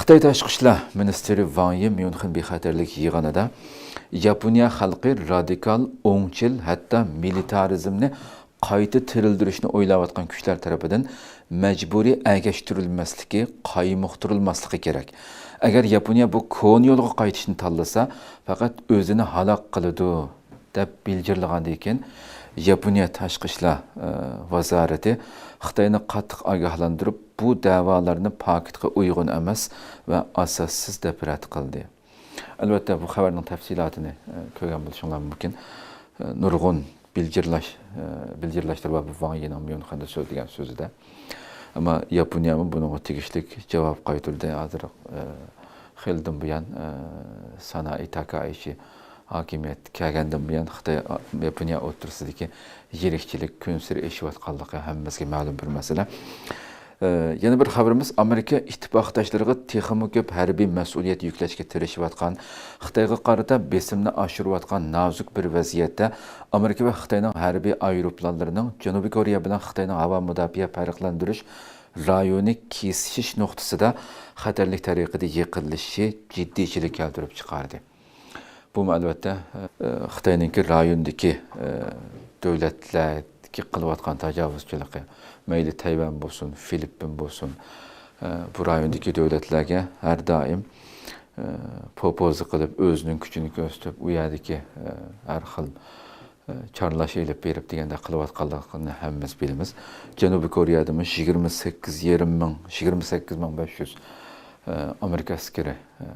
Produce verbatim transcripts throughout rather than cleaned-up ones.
خىتاي تاشقى ئىشلار مىنىستىرى ۋاڭ يى ميۇنخېن بىخەتەرلىك يىغىنىدا ياپونىيە خەلقى رادىكال، ئوڭچىل، ھەتتا مىلىتارىزمنى قايتا تىرىلدۈرۈشنى ئويلاۋاتقان كۈچلەر تەرىپىدىن مەجبۇرىي ئەگەشتۈرۈلمەسلىكى، قايمۇقتۇرۇلماسلىقى كېرەك. ئەگەر ياپونىيە بۇ كونا يولغا قايتىشنى تاللىسا، پەقەت ئۆزىنى ھالاك قىلىدۇ، دەپ بىلجىرلىغاندىن كېيىن، ياپونىيە تاشقى ئىشلار، ئى، ۋازارىتى خىتاينى قاتتىق ئاگاھلاندۇرۇپ، بۇ دەۋالارنى پاكىتقا ئۇيغۇن ئەمەس ۋە ئاساسسىز دەپ رەت قىلدى. ئەلۋەتتە، بۇ خەۋەرنىڭ تەپسىلاتىنى، ئى، كۆرگەن بولۇشۇڭلار مۇمكىن. ئى، نۇرغۇن بىلجىرلاش، ئى، بىلجىرلاشلار بار بۇ ۋاڭ يىنىڭ ميۇنخېندا سۆزلىگەن سۆزىدە. ئەمما ياپونىيەمۇ بۇنىڭغا تېگىشلىك جاۋاب قايتۇردى. ھازىر، ئى، خېلىدىن بۇيان، ئى، سانائى تاكائىچى ھاكىمىيەتكە كەلگەندىن بۇيان خىتاي، ياپونىيە ئوتتۇرىسىدىكى يىرىكچىلىك كۈنسېرى ئېشىۋاتقانلىقى ھەممىمىزگە مەلۇم بىر مەسىلە. ئى، يەنە بىر خەۋىرىمىز، ئامېرىكا ئىتتىپاقداشلىرىغا تېخىمۇ كۆپ ھەربىي مەسئۇلىيەت يۈكلەشكە تىرىشىۋاتقان، خىتايغا قارىتا بېسىمنى ئاشۇرۇۋاتقان نازۇك بىر ۋەزىيەتتە ئامېرىكا ۋە خىتاينىڭ ھەربىي ئايروپىلانلىرىنىڭ جەنۇبىي كورېيە بىلەن خىتاينىڭ ھاۋا مۇداپىئە پەرقلەندۈرۈش رايونى كېسىشىش نۇقتىسىدا خەتەرلىك تەرىقىدە يېقىنلىشىشى جىددىيچىلىك كەلتۈرۈپ چىقاردى. بۇمۇ ئەلۋەتتە، ئە، خىتاينىڭكى رايوندىكى، ئە، دۆلەتلەرگە قىلىۋاتقان تاجاۋۇزچىلىقى، مەيلى تەيۋەن بولسۇن، فىلىپپىن بولسۇن، ئە، بۇ رايوندىكى دۆلەتلەرگە ھەر دائىم، ئە، پوپوزا قىلىپ، ئۆزىنىڭ كۈچىنى كۆرسىتىپ، ئۇ يەردىكى، ئە، ھەر خىل، ئە، چارلاش ئېلىپ بېرىپ دېگەندەك قىلىۋاتقانلىقىنى ھەممىمىز بىلىمىز. جەنۇبىي كورېيەدىمۇ يىگىرمە سەككىز يېرىم مىڭ، يىگىرمە سەككىز مىڭ بەش يۈز، ئە، ئامېرىكا ئەسكىرى، ئە،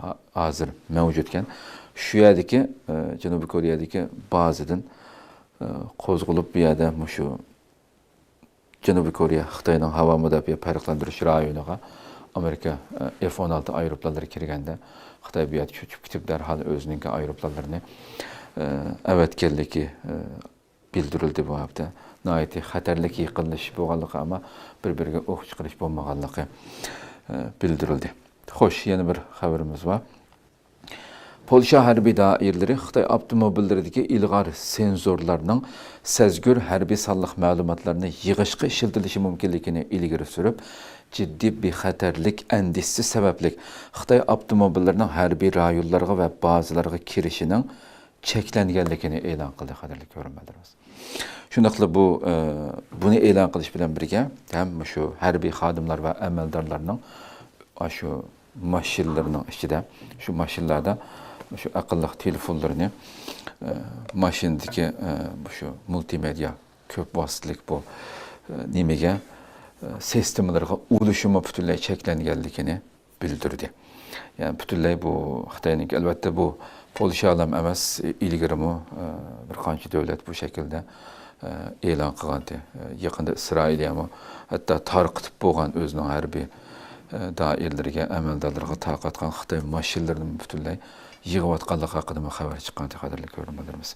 ھا-، ھازىر مەۋجۇتكەن. شۇ يەردىكى، ئە، جەنۇبىي كورېيەدىكى بازىدىن، ئە، قوزغىلىپ، بۇ يەردە مۇشۇ جەنۇبىي كورېيە خىتاينىڭ ھاۋا مۇداپىئە پەرقلەندۈرۈش رايونىغا ئامېرىكا، ئە، ئېف ئون ئالتە ئايروپىلانلىرى كىرگەندە، خىتاي بۇ يەردە چۆچۈپ كېتىپ، دەرھال ئۆزىنىڭكى ئايروپىلانلىرىنى، ئە، ئەۋەتكەنلىكى، ئە، بىلدۈرۈلدى بۇ ھەپتە. ناھايىتى خەتەرلىك يېقىنلىشىش بولغانلىقى، ئەمما بىر-بىرىگە ئوق چىقىرىش بولمىغانلىقى، ئە، بىلدۈرۈلدى. خوش، يەنە بىر خەۋىرىمىز بار. پولشا ھەربىي دائىرىلىرى خىتاي ئاپتوموبىللىرىدىكى ئىلغار سېنزورلارنىڭ سەزگۈر ھەربىي سانلىق مەلۇماتلارنى يىغىشقا ئىشلىتىلىشى مۇمكىنلىكىنى ئىلگىرى سۈرۈپ، جىددىي بىخەتەرلىك ئەندىشىسى سەۋەبلىك خىتاي ئاپتوموبىللىرىنىڭ ھەربىي رايونلارغا ۋە بازىلارغا كىرىشىنىڭ چەكلەنگەنلىكىنى ئېلان قىلدى، قەدىرلىك كۆرۈرمەنلىرىمىز. شۇنداقلا بۇ، ئە، بۇنى ئېلان قىلىش بىلەن بىرگە، ھەم مۇشۇ ھەربىي خادىملار ۋە ئەمەلدارلارنىڭ ئاشۇ ماشىنىلىرىنىڭ ئىچىدە، شۇ ماشىنىلاردا شۇ ئەقىللىق تېلېفونلىرىنى، ئە، ماشىنىدىكى، ئە، شۇ مۇلتىمېدىيا كۆپ ۋاسىتىلىك بۇ، ئە، نېمىگە، ئە، سىستېمىلىرىغا ئۇلىشىمۇ پۈتۈنلەي چەكلەنگەنلىكىنى بىلدۈردى. يەنى پۈتۈنلەي بۇ خىتاينىڭكى، ئەلۋەتتە، بۇ پولشالام ئەمەس، ئىلگىرىمۇ، ئە، بىر قانچە دۆلەت بۇ شەكىلدە، ئە، ئېلان قىلغانتى. ئە، يېقىندا ئىسرائىلىيەمۇ ھەتتا تارقىتىپ بولغان ئۆزىنىڭ ھەربىي، ئە، دائىرىلىرىگە، ئەمەلدارلىرىغا تارقاتقان خىتاي ماشىنىلىرىنى پۈتۈنلەي يىغىۋاتقانلىقى ھەققىدىمۇ خەۋەر چىققانتى، قەدىرلىك كۆرۈرمەنلىرىمىز.